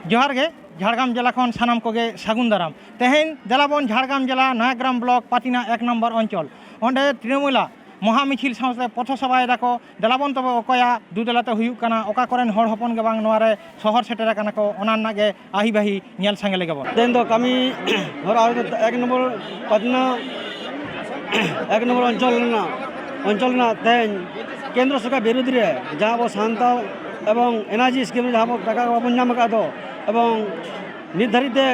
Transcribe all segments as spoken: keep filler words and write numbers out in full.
ᱡᱚᱦᱟᱨ ᱜᱮ᱾ ᱡᱷᱟᱲᱜᱨᱟᱢ ᱡᱮᱞᱟ ᱠᱷᱚᱱ ᱥᱟᱱᱟᱢ ᱠᱚᱜᱮ ᱥᱟᱹᱜᱩᱱ ᱫᱟᱨᱟᱢ᱾ ᱛᱮᱦᱮᱧ ᱫᱮᱞᱟ ᱵᱚᱱ ᱡᱷᱟᱲᱜᱨᱟᱢ ᱡᱮᱞᱟ ᱱᱚᱭᱟᱜᱨᱟᱢ ᱵᱞᱚᱠ ᱯᱟᱴᱤᱱᱟ ᱮᱠ ᱱᱚᱢᱵᱚᱨ ᱚᱧᱪᱚᱞ, ᱚᱸᱰᱮ ᱛᱨᱤᱱᱚᱢᱩᱞᱟ ᱢᱚᱦᱟ ᱢᱤᱪᱷᱤᱞ ᱥᱟᱶᱛᱮ ᱯᱚᱛᱷᱚ ᱥᱚᱵᱷᱟᱭ ᱫᱟᱠᱚ᱾ ᱫᱮᱞᱟ ᱵᱚᱱ ᱛᱚᱵᱮ ᱚᱠᱚᱭᱟᱜ ᱫᱩ ᱫᱮᱞᱟ ᱛᱮ ᱦᱩᱭᱩᱜ ᱠᱟᱱᱟ, ᱚᱠᱟ ᱠᱚᱨᱮᱱ ᱦᱚᱲ ᱦᱚᱯᱚᱱ ᱜᱮ ᱵᱟᱝ ᱱᱚᱣᱟ ᱨᱮ ᱥᱚᱦᱚᱨ ᱥᱮᱴᱮᱨ ᱟᱠᱟᱱᱟ ᱠᱚ, ᱚᱱᱟ ᱨᱮᱱᱟᱜ ᱜᱮ ᱟᱹᱦᱤ ᱵᱟᱹᱦᱤ ᱧᱮᱞ ᱥᱟᱸᱜᱮ ᱞᱮᱜᱮ ᱵᱚᱱ᱾ ᱛᱮᱦᱮᱧ ᱫᱚ ᱠᱟᱹᱢᱤ ᱦᱚᱨᱟ ᱮᱠ ᱱᱚᱢᱵᱚᱨ ᱯᱟᱴᱱᱟ ᱮᱠ ᱱᱚᱢᱵᱚᱨ ᱚᱧᱪᱚᱞ ᱨᱮᱱᱟᱜ, ᱚᱧᱪᱚᱞ ᱨᱮᱱᱟᱜ ᱛᱮᱦᱮᱧ ᱠᱮᱱᱫᱨᱚ ᱥᱚᱨᱠᱟᱨ ᱵᱤᱨᱩᱫᱽ ᱨᱮ ᱡᱟᱦᱟᱸ ᱟᱵᱚ ᱥᱟᱱᱛᱟᱲ ᱮᱵᱚᱝ ᱮᱱᱟᱨᱡᱤ ᱥᱠᱤᱢ ᱨᱮ ᱡᱟᱦᱟᱸ ᱟᱵᱚ ᱴᱟᱠᱟ ᱵᱟᱵᱚᱱ ᱧᱟᱢ ᱟᱠᱟᱫ ᱫᱚ, ᱮᱵᱚᱝ ᱱᱤᱛ ᱫᱷᱟᱹᱨᱤᱡ ᱛᱮ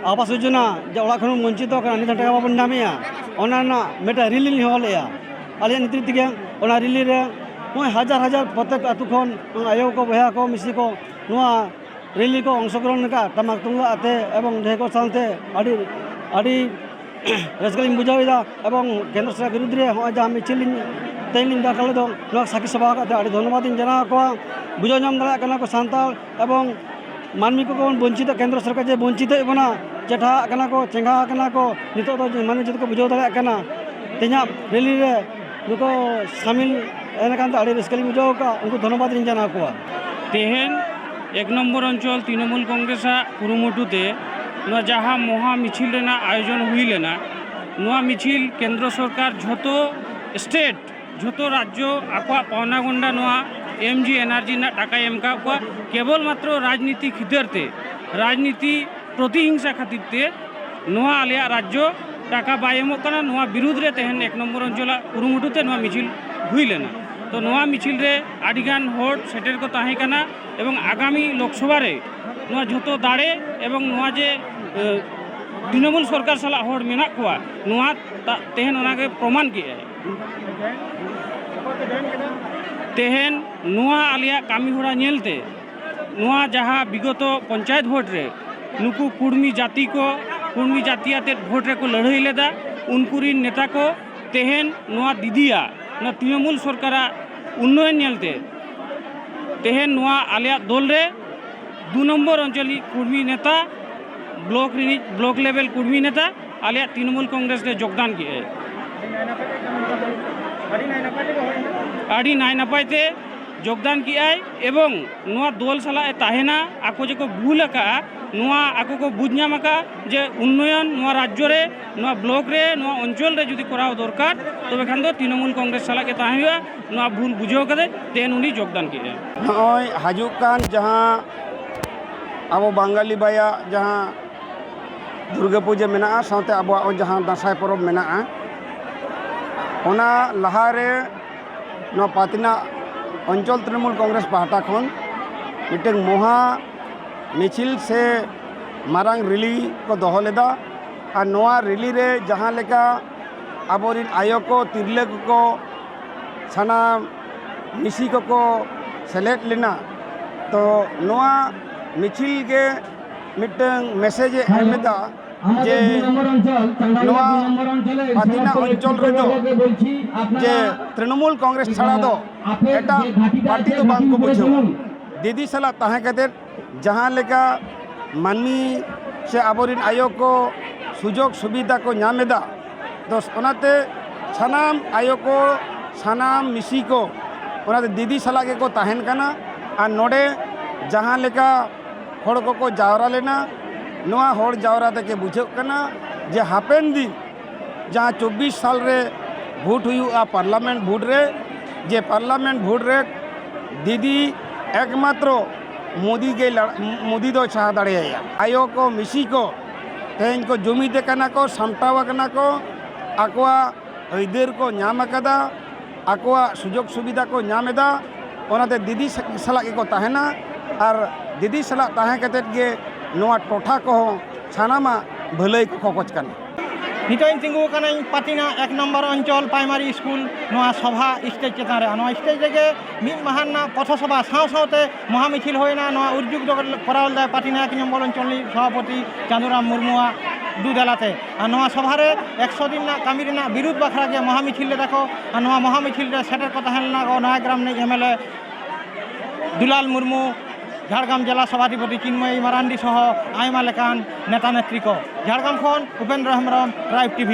ᱟᱵᱟᱥ ᱡᱳᱡᱚᱱᱟ ᱡᱮ ᱚᱲᱟᱜ ᱠᱷᱚᱱ ᱵᱚᱱ ᱵᱚᱧᱪᱤᱛᱚ ᱠᱟᱱᱟ, ᱱᱤᱛ ᱦᱚᱸ ᱴᱟᱠᱟ ᱵᱟᱵᱚᱱ ᱧᱟᱢᱮᱜᱼᱟ, ᱚᱱᱟ ᱨᱮᱱᱟᱜ ᱢᱤᱫᱴᱟᱝ ᱨᱮᱞᱤ ᱞᱤᱧ ᱦᱚᱦᱚ ᱞᱮᱜᱼᱟ᱾ ᱟᱞᱮᱭᱟᱜ ᱧᱩᱛᱩᱢ ᱛᱮᱜᱮ ᱚᱱᱟ ᱨᱮᱞᱤ ᱨᱮ ᱱᱚᱜᱼᱚᱭ ᱦᱟᱡᱟᱨ ᱦᱟᱡᱟᱨ ᱯᱨᱚᱛᱮᱠ ᱟᱹᱛᱩ ᱠᱷᱚᱱ ᱟᱭᱳ ᱠᱚ, ᱵᱚᱭᱦᱟ ᱠᱚ, ᱢᱤᱥᱤ ᱠᱚ ᱱᱚᱣᱟ ᱨᱮᱞᱤ ᱠᱚ ᱚᱝᱥᱚᱜᱨᱚᱦᱚᱱ ᱟᱠᱟᱫ, ᱴᱟᱢᱟᱠ ᱛᱩᱢᱫᱟᱜ ᱟᱛᱮ ᱮᱵᱚᱝ ᱰᱷᱮᱠᱚ ᱥᱟᱶᱛᱮ ᱟᱹᱰᱤ, ᱟᱹᱰᱤ ᱨᱟᱹᱥᱠᱟᱹ ᱞᱤᱧ ᱵᱩᱡᱷᱟᱹᱣ ᱮᱫᱟ᱾ ᱮᱵᱚᱝ ᱠᱮᱱᱫᱨᱚ ᱥᱚᱨᱠᱟᱨ ᱵᱤᱨᱩᱫᱽ ᱨᱮ ᱱᱚᱜᱼᱚᱭ ᱡᱟᱦᱟᱸ ᱢᱤᱪᱷᱤᱞ ᱞᱤᱧ ᱛᱮᱦᱮᱧ ᱞᱤᱧ ᱫᱟᱠᱟ ᱞᱮᱫᱟ, ᱱᱚᱣᱟ ᱥᱟᱹᱠᱷᱤ ᱥᱚᱵᱷᱟ ᱠᱟᱛᱮ ᱟᱹᱰᱤ ᱫᱷᱚᱱᱭᱚᱵᱟᱫ ᱤᱧ ᱡᱟᱱᱟᱣ ᱟᱠᱚᱣᱟ᱾ ᱵᱩᱡᱷᱟᱹᱣ ᱧᱟᱢ ᱫᱟᱲᱮᱭᱟᱜ ᱠᱟᱱᱟ ᱠᱚ ᱥᱟᱱᱛᱟᱲ ᱮᱵᱚᱝ ᱢᱟᱹᱱᱢᱤ ᱠᱚᱵᱚᱱ ᱵᱚᱧᱪᱤᱛᱚᱜ, ᱠᱮᱱᱫᱨᱚ ᱥᱚᱨᱠᱟᱨ ᱡᱮ ᱵᱚᱧᱪᱤᱛᱚᱜ ᱵᱚᱱᱟ, ᱪᱮᱴᱷᱟᱜ ᱠᱟᱱᱟ ᱠᱚ, ᱪᱮᱸᱜᱷᱟ ᱟᱠᱟᱱᱟ ᱠᱚ, ᱱᱤᱛᱚᱜ ᱫᱚ ᱢᱟᱹᱱᱢᱤ ᱡᱚᱛᱚ ᱠᱚ ᱵᱩᱡᱷᱟᱹᱣ ᱫᱟᱲᱮᱭᱟᱜ ᱠᱟᱱᱟ᱾ ᱛᱮᱦᱮᱧᱟᱜ ᱨᱮᱞᱤ ᱨᱮ ᱱᱩᱠᱩ ᱥᱟᱢᱤᱞ ᱮᱱ ᱠᱷᱟᱱ ᱫᱚ ᱟᱹᱰᱤ ᱨᱟᱹᱥᱠᱟᱹ ᱞᱤᱧ ᱵᱩᱡᱷᱟᱹᱣ ᱟᱠᱟᱫᱼᱟ, ᱩᱱᱠᱩ ᱫᱷᱚᱱᱭᱚᱵᱟᱫ ᱞᱤᱧ ᱡᱟᱱᱟᱣ ᱠᱚᱣᱟ᱾ ᱛᱮᱦᱮᱧ ᱮᱠ ᱱᱚᱢᱵᱚᱨ ᱚᱧᱪᱚᱞ ᱛᱨᱤᱱᱚᱢᱩᱞ ᱠᱚᱝᱜᱨᱮᱥᱟᱜ ᱠᱩᱨᱩᱢᱩᱴᱩ ᱛᱮ ᱱᱚᱣᱟ ᱡᱟᱦᱟᱸ ᱢᱚᱦᱟ ᱢᱤᱪᱷᱤᱞ ᱨᱮᱱᱟᱜ ᱟᱭᱳᱡᱚᱱ ᱦᱩᱭ ᱞᱮᱱᱟ, ᱱᱚᱣᱟ ᱢᱤᱪᱷᱤᱞ ᱠᱮᱱᱫᱨᱚ ᱥᱚᱨᱠᱟᱨ ᱡᱷᱚᱛᱚ ᱥᱴᱮᱴ, ᱡᱷᱚᱛᱚ ᱨᱟᱡᱽᱡᱚ ᱟᱠᱚᱣᱟᱜ ᱯᱟᱣᱱᱟ ᱜᱚᱱᱰᱟ ᱱᱚᱣᱟ ᱮᱢ ᱡᱤ ᱮᱱ ᱟᱨ ᱡᱤ ᱨᱮᱱᱟᱜ ᱴᱟᱠᱟᱭ ᱮᱢ ᱟᱠᱟᱫ ᱠᱚᱣᱟ, ᱠᱮᱵᱚᱞ ᱢᱟᱛᱨᱚ ᱨᱟᱡᱽᱱᱤᱛᱤ ᱠᱷᱟᱹᱛᱤᱨ ᱛᱮ, ᱨᱟᱡᱽᱱᱤᱛᱤ ᱯᱨᱚᱛᱤᱦᱤᱝᱥᱟ ᱠᱷᱟᱹᱛᱤᱨ ᱛᱮ ᱱᱚᱣᱟ ᱟᱞᱮᱭᱟᱜ ᱨᱟᱡᱽᱡᱚ ᱴᱟᱠᱟ ᱵᱟᱭ ᱮᱢᱚᱜ ᱠᱟᱱᱟ᱾ ᱱᱚᱣᱟ ᱵᱤᱨᱩᱫᱽ ᱨᱮ ᱛᱮᱦᱮᱧ ᱮᱠ ᱱᱚᱢᱵᱚᱨ ᱚᱧᱪᱚᱞᱟᱜ ᱠᱩᱨᱩᱢᱩᱴᱩ ᱛᱮ ᱱᱚᱣᱟ ᱢᱤᱪᱷᱤᱞ ᱦᱩᱭ ᱞᱮᱱᱟ᱾ ᱛᱚ, ᱱᱚᱣᱟ ᱢᱤᱪᱷᱤᱞ ᱨᱮ ᱟᱹᱰᱤᱜᱟᱱ ᱦᱚᱲ ᱥᱮᱴᱮᱨ ᱠᱚ ᱛᱟᱦᱮᱸ ᱠᱟᱱᱟ ᱮᱵᱚᱝ ᱟᱜᱟᱢᱤ ᱞᱳᱠᱥᱚᱵᱷᱟ ᱨᱮ ᱱᱚᱣᱟ ᱡᱷᱚᱛᱚ ᱫᱟᱲᱮ ᱮᱵᱚᱝ ᱱᱚᱣᱟ ᱡᱮ, ᱮ, ᱛᱨᱤᱱᱚᱢᱩᱞ ᱥᱚᱨᱠᱟᱨ ᱥᱟᱞᱟᱜ ᱦᱚᱲ ᱢᱮᱱᱟᱜ ᱠᱚᱣᱟ, ᱱᱚᱣᱟ ᱛᱟ-, ᱛᱮᱦᱮᱧ ᱚᱱᱟᱜᱮ ᱯᱨᱚᱢᱟᱱ ᱠᱮᱜᱼᱟᱭ᱾ ᱛᱮᱦᱮᱧ ᱱᱚᱣᱟ ᱟᱞᱮᱭᱟᱜ ᱠᱟᱹᱢᱤ ᱦᱚᱨᱟ ᱧᱮᱞᱛᱮ ᱱᱚᱣᱟ ᱡᱟᱦᱟᱸ ᱵᱤᱜᱚᱛᱚ ᱯᱚᱧᱪᱟᱭᱮᱛ ᱵᱷᱳᱴ ᱨᱮ ᱱᱩᱠᱩ ᱠᱩᱲᱢᱤ ᱡᱟᱹᱛᱤ ᱠᱚ, ᱠᱩᱲᱢᱤ ᱡᱟᱹᱛᱤ ᱟᱛᱮᱫ ᱵᱷᱳᱴ ᱨᱮᱠᱚ ᱞᱟᱹᱲᱦᱟᱹᱭ ᱞᱮᱫᱟ, ᱩᱱᱠᱩ ᱨᱤᱱ ᱱᱮᱛᱟ ᱠᱚ ᱛᱮᱦᱮᱧ ᱱᱚᱣᱟ ᱫᱤᱫᱤᱭᱟᱜ, ᱱᱚᱣᱟ ᱛᱨᱤᱱᱚᱢᱩᱞ ᱥᱚᱨᱠᱟᱨᱟᱜ ᱩᱱᱱᱚᱭᱚᱱ ᱧᱮᱞᱛᱮ ᱛᱮᱦᱮᱧ ᱱᱚᱣᱟ ᱟᱞᱮᱭᱟᱜ ᱫᱚᱞ ᱨᱮ ᱫᱩ ᱱᱚᱢᱵᱚᱨ ᱚᱧᱪᱚᱞᱤᱡ ᱠᱩᱲᱢᱤ ᱱᱮᱛᱟ, ᱵᱞᱚᱠ ᱨᱤᱱᱤᱡ, ᱵᱞᱚᱠ ᱞᱮᱵᱮᱞ ᱠᱩᱲᱢᱤ ᱱᱮᱛᱟ, ᱟᱞᱮᱭᱟᱜ ᱛᱨᱤᱱᱚᱢᱩᱞ ᱠᱚᱝᱜᱨᱮᱥ ᱨᱮ ᱡᱳᱜᱽᱫᱟᱱ ᱠᱮᱜᱼᱟᱭ᱾ ᱟᱹᱰᱤ ᱱᱟᱭ ᱱᱟᱯᱟᱭ ᱛᱮ ᱡᱳᱜᱽᱫᱟᱱ ᱠᱮᱜᱼᱟᱭ ᱮᱵᱚᱝ ᱱᱚᱣᱟ ᱫᱚᱞ ᱥᱟᱞᱟᱜ ᱮ ᱛᱟᱦᱮᱱᱟ, ᱟᱠᱚ ᱡᱮᱠᱚ ᱵᱷᱩᱞ ᱟᱠᱟᱜᱼᱟ, ᱱᱚᱣᱟ ᱟᱠᱚ ᱠᱚ ᱵᱩᱡᱽ ᱧᱟᱢ ᱟᱠᱟᱜᱼᱟ ᱡᱮ ᱩᱱᱱᱚᱭᱚᱱ ᱱᱚᱣᱟ ᱨᱟᱡᱽᱡᱚ ᱨᱮ, ᱱᱚᱣᱟ ᱵᱞᱚᱠ ᱨᱮ, ᱱᱚᱣᱟ ᱚᱧᱪᱚᱞ ᱨᱮ ᱡᱩᱫᱤ ᱠᱚᱨᱟᱣ ᱫᱚᱨᱠᱟᱨ, ᱛᱚᱵᱮ ᱠᱷᱟᱱ ᱫᱚ ᱛᱨᱤᱱᱚᱢᱩᱞ ᱠᱚᱝᱜᱨᱮᱥ ᱥᱟᱞᱟᱜ ᱜᱮ ᱛᱟᱦᱮᱸ ᱦᱩᱭᱩᱜᱼᱟ᱾ ᱱᱚᱣᱟ ᱵᱷᱩᱞ ᱵᱩᱡᱷᱟᱹᱣ ᱠᱟᱛᱮ ᱛᱮᱦᱮᱧ ᱩᱱᱤ ᱡᱳᱜᱽᱫᱟᱱ ᱠᱮᱜᱼᱟ᱾ ᱱᱚᱜᱼᱚᱭ ᱦᱤᱡᱩᱜ ᱠᱟᱱ ᱡᱟᱦᱟᱸ ᱟᱵᱚ ᱵᱟᱝᱜᱟᱞᱤ ᱵᱟᱭᱟᱜ ᱡᱟᱦᱟᱸ ᱫᱩᱨᱜᱟᱹ ᱯᱩᱡᱟᱹ ᱢᱮᱱᱟᱜᱼᱟ, ᱥᱟᱶᱛᱮ ᱟᱵᱚᱣᱟᱜ ᱡᱟᱦᱟᱸ ᱫᱟᱸᱥᱟᱭ ᱯᱚᱨᱚᱵᱽ ᱢᱮᱱᱟᱜᱼᱟ, ᱚᱱᱟ ᱞᱟᱦᱟᱨᱮ ᱱᱚᱣᱟ ᱯᱟᱛᱤᱱᱟ ᱚᱧᱪᱚᱞ ᱛᱨᱤᱱᱚᱢᱩᱞ ᱠᱚᱝᱜᱨᱮᱥ ᱯᱟᱦᱴᱟ ᱠᱷᱚᱱ ᱢᱤᱫᱴᱟᱝ ᱢᱚᱦᱟ ᱢᱤᱪᱷᱤᱞ ᱥᱮ ᱢᱟᱨᱟᱝ ᱨᱮᱞᱤ ᱠᱚ ᱫᱚᱦᱚ ᱞᱮᱫᱟ᱾ ᱟᱨ ᱱᱚᱣᱟ ᱨᱮᱞᱤ ᱨᱮ ᱡᱟᱦᱟᱸ ᱞᱮᱠᱟ ᱟᱵᱚᱨᱤᱱ ᱟᱭᱳ ᱠᱚ, ᱛᱤᱨᱞᱟᱹ ᱠᱚᱠᱚ, ᱥᱟᱱᱟᱢ ᱢᱤᱥᱤ ᱠᱚᱠᱚ ᱥᱮᱞᱮᱫ ᱞᱮᱱᱟ, ᱛᱚ ᱱᱚᱣᱟ ᱢᱤᱪᱷᱤᱞ ᱜᱮ ᱢᱤᱫᱴᱟᱝ ᱢᱮᱥᱮᱡᱽ ᱮ ᱮᱢ ᱮᱫᱟ ᱡᱮ ᱱᱚᱣᱟ ᱯᱟᱛᱤᱱᱟ ᱚᱧᱪᱚᱞ ᱨᱮᱫᱚ ᱡᱮ ᱛᱨᱤᱱᱚᱢᱩᱞ ᱠᱚᱝᱜᱨᱮᱥ ᱪᱷᱟᱲᱟ ᱫᱚ ᱮᱴᱟᱜ ᱯᱟᱨᱴᱤ ᱫᱚ ᱵᱟᱝ ᱠᱚ ᱵᱩᱡᱷᱟᱹᱣᱟ᱾ ᱫᱤᱫᱤ ᱥᱟᱞᱟᱜ ᱛᱟᱦᱮᱸ ᱠᱟᱛᱮ ᱡᱟᱦᱟᱸ ᱞᱮᱠᱟ ᱢᱟᱹᱱᱢᱤ ᱥᱮ ᱟᱵᱚᱨᱤᱱ ᱟᱭᱳ ᱠᱚ ᱥᱩᱡᱳᱜᱽ ᱥᱩᱵᱤᱫᱷᱟ ᱠᱚ ᱧᱟᱢ ᱮᱫᱟ, ᱛᱚ ᱚᱱᱟᱛᱮ ᱥᱟᱱᱟᱢ ᱟᱭᱳ ᱠᱚ, ᱥᱟᱱᱟᱢ ᱢᱤᱥᱤ ᱠᱚ ᱚᱱᱟᱛᱮ ᱫᱤᱫᱤ ᱥᱟᱞᱟᱜ ᱜᱮᱠᱚ ᱛᱟᱦᱮᱱ ᱠᱟᱱᱟ᱾ ᱟᱨ ᱱᱚᱰᱮ ᱡᱟᱦᱟᱸ ᱞᱮᱠᱟ ᱦᱚᱲ ᱠᱚᱠᱚ ᱡᱟᱣᱨᱟ ᱞᱮᱱᱟ, ᱱᱚᱣᱟ ᱦᱚᱲ ᱡᱟᱣᱨᱟ ᱛᱮᱜᱮ ᱵᱩᱡᱷᱟᱹᱜ ᱠᱟᱱᱟ ᱡᱮ ᱦᱟᱯᱮᱱ ᱫᱤᱱ ᱡᱟᱦᱟᱸ ᱪᱚᱵᱵᱤᱥ ᱥᱟᱞ ᱨᱮ ᱵᱷᱳᱴ ᱦᱩᱭᱩᱜᱼᱟ ᱯᱟᱨᱞᱟᱢᱮᱱᱴ ᱵᱷᱳᱴ ᱨᱮ, ᱡᱮ ᱯᱟᱨᱞᱟᱢᱮᱱᱴ ᱵᱷᱳᱴ ᱨᱮ ᱫᱤᱫᱤ ᱮᱠᱢᱟᱛᱨᱚ ᱢᱳᱫᱤ ᱜᱮ ᱞᱟᱲ-, ᱢᱳᱫᱤ ᱫᱚ ᱥᱟᱦᱟ ᱫᱟᱲᱮᱭᱟᱭᱟ᱾ ᱟᱭᱳ ᱠᱚ, ᱢᱤᱥᱤ ᱠᱚ ᱛᱮᱦᱮᱧ ᱠᱚ ᱡᱩᱢᱤᱫ ᱟᱠᱟᱱᱟ ᱠᱚ, ᱥᱟᱢᱴᱟᱣ ᱟᱠᱟᱱᱟ ᱠᱚ, ᱟᱠᱚᱣᱟᱜ ᱟᱹᱭᱫᱟᱹᱨ ᱠᱚ ᱧᱟᱢ ᱟᱠᱟᱫᱟ, ᱟᱠᱚᱣᱟᱜ ᱥᱩᱡᱳᱜᱽ ᱥᱩᱵᱤᱫᱷᱟ ᱠᱚ ᱧᱟᱢ ᱮᱫᱟ᱾ ᱚᱱᱟᱛᱮ ᱫᱤᱫᱤ ᱥᱟ-, ᱥᱟᱞᱟᱜ ᱜᱮᱠᱚ ᱛᱟᱦᱮᱱᱟ ᱟᱨ ᱫᱤᱫᱤ ᱥᱟᱞᱟᱜ ᱛᱟᱦᱮᱸ ᱠᱟᱛᱮᱫ ᱜᱮ ᱱᱚᱣᱟ ᱴᱚᱴᱷᱟ ᱠᱚᱦᱚᱸ ᱥᱟᱱᱟᱢᱟᱜ ᱵᱷᱟᱹᱞᱟᱹᱭ ᱠᱚ ᱠᱷᱚᱠᱚᱡ ᱠᱟᱱᱟ᱾ ᱱᱤᱛᱚᱜ ᱤᱧ ᱛᱤᱸᱜᱩ ᱟᱠᱟᱱᱟ ᱤᱧ ᱯᱟᱹᱛᱤᱱᱟ ᱮᱠ ᱱᱚᱢᱵᱚᱨ ᱚᱧᱪᱚᱞ ᱯᱨᱟᱭᱢᱟᱨᱤ ᱥᱠᱩᱞ, ᱱᱚᱣᱟ ᱥᱚᱵᱷᱟ ᱥᱴᱮᱡᱽ ᱪᱮᱛᱟᱱ ᱨᱮ᱾ ᱱᱚᱣᱟ ᱥᱴᱮᱡᱽ ᱨᱮᱜᱮ ᱢᱤᱫ ᱢᱟᱦᱟ ᱨᱮᱱᱟᱜ ᱯᱚᱛᱷᱚ ᱥᱚᱵᱷᱟ ᱥᱟᱶ ᱥᱟᱶᱛᱮ ᱢᱚᱦᱟ ᱢᱤᱪᱷᱤᱞ ᱦᱩᱭᱱᱟ᱾ ᱱᱚᱣᱟ ᱩᱫᱽᱡᱳᱜᱽ ᱫᱚ ᱠᱚᱨᱟᱣ ᱞᱮᱫᱟᱭ ᱯᱟᱹᱛᱤᱱᱟ ᱮᱠ ᱱᱚᱢᱵᱚᱨ ᱚᱧᱪᱚᱞ ᱨᱤᱱᱤᱡ ᱥᱚᱵᱷᱟᱯᱚᱛᱤ ᱪᱟᱸᱫᱩᱨᱟᱢ ᱢᱩᱨᱢᱩᱣᱟᱜ ᱫᱩ ᱫᱟᱞᱟᱛᱮ᱾ ᱟᱨ ᱱᱚᱣᱟ ᱥᱚᱵᱷᱟ ᱨᱮ ᱮᱠᱥᱚ ᱫᱤᱱ ᱨᱮᱱᱟᱜ ᱠᱟᱹᱢᱤ ᱨᱮᱱᱟᱜ ᱵᱤᱨᱩᱫᱷ ᱵᱟᱠᱷᱨᱟ ᱜᱮ ᱢᱚᱦᱟ ᱢᱤᱪᱷᱤᱞ ᱞᱮᱫᱟ ᱠᱚ᱾ ᱟᱨ ᱱᱚᱣᱟ ᱢᱚᱦᱟ ᱢᱤᱪᱷᱤᱞ ᱨᱮ ᱥᱮᱴᱮᱨ ᱠᱚ ᱛᱟᱦᱮᱸ ᱞᱮᱱᱟ ᱠᱚ ᱱᱚᱭᱟᱜᱨᱟᱢ ᱨᱤᱱᱤᱡ M L A Dulal Murmu, Jhargram ᱡᱮᱞᱟ ᱥᱚᱵᱷᱟᱫᱷᱤᱯᱚᱛᱤ ᱪᱤᱱᱢᱚᱭ ᱢᱟᱨᱟᱱᱰᱤ ᱥᱚᱦᱚ ᱟᱭᱢᱟ ᱞᱮᱠᱟᱱ ᱱᱮᱛᱟ ᱱᱮᱛᱨᱤ ᱠᱚ᱾ ᱡᱷᱟᱲᱜᱨᱟᱢ ᱠᱷᱚᱱ ᱩᱯᱮᱱᱫᱨᱚ ᱦᱮᱢᱵᱨᱚᱢ, ᱴᱨᱟᱭᱤᱵᱽ ᱴᱤᱵᱷᱤ᱾